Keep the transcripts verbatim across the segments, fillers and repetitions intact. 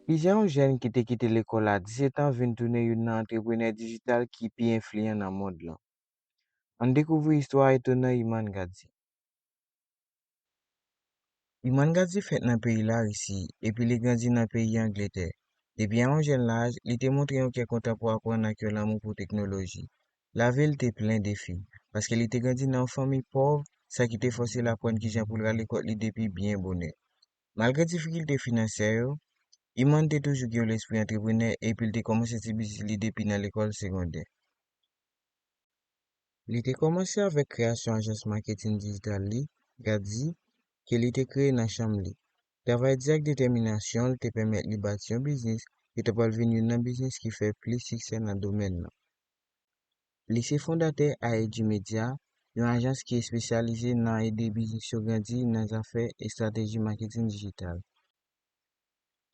Kijan yon jèn ki te kite lekòl a disèt an vin tounen youn nan antreprenè dijital ki pi enfliyan nan mond lan? Ann dekouvri istwa etonan Iman Gadzhi. Iman Gadzhi fèt nan peyi Larisi epi li grandi nan peyi Angletè. Depi a yon jèn laj, li te montre yon kè kontan pou aprann ak yon lanmou pou teknoloji. Lavi l te plen defi, paske li te grandi nan yon fanmi pòv, sa ki te fòse l aprann kijan pou l rale kòt li depi byen bonè. Malgre difikilte finansyè yo, Iman te toujou gen yon lespri antreprenè epi l te kòmanse ti biznis li depi nan lekòl segondè. Li te kòmanse avèk kreyasyon ajans maketin dijital li, Gadzhi, ke li te kreye nan chanm li. Travay di ak detèminasyon l te pèmèt li bati yon biznis ki t apral vin youn nan biznis ki fè plis siksè nan domèn nan. Li se fondatè Aedji Media, yon ajans ki espesyalize nan ede biznis yo grandi nan zafè estrateji maketin dijital.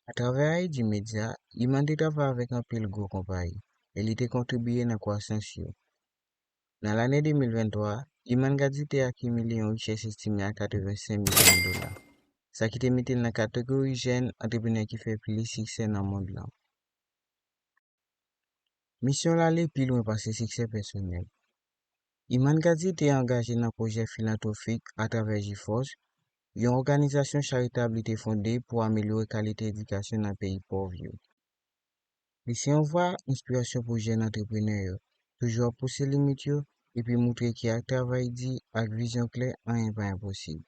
Atravè Aedji Media, Iman te travay avèk anpil gwo konpayi e li te kontribiye nan kwasans yo. Nan lane de mil venntwa, Iman Gadzhi te akimile yon richès estime a katrevensenk milyon dola, sa ki te mete l nan kategori jèn antreprenè ki fè plis siksè nan mond lan. Misyon l ale pi lwen pase siksè pèsonèl. Iman Gadzhi te angaje nan pwojè filantwofik atravè Jifòs, yon òganizasyon charitab li te fonde pou amelyore kalite edikasyon nan peyi pòv yo. Li se yon vwa enspirasyon pou jèn antreprenè yo, toujou ap pouse limit yo epi moutre ke ak travay di ak vizyon klè, anyen pa enposib.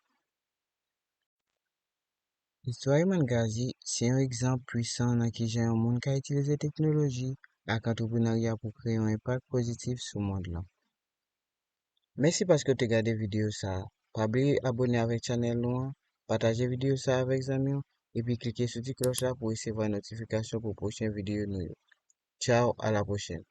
Istwa Iman Gadzhi se yon egzanp pwisan nan kijan yon moun ka itilize teknoloji ak antreprenarya pou kreye yon enpak pozitif sou mond lan. Mèsi paske w te gade videyo sa a. Pa bliye abòne avèk chanèl nou an, pataje videyo sa a avèk zanmi w, epi klike sou ti klòch la pou w resevwa notifikasyon pou pwochen videyo nou yo. Tchaw, a la pwochèn!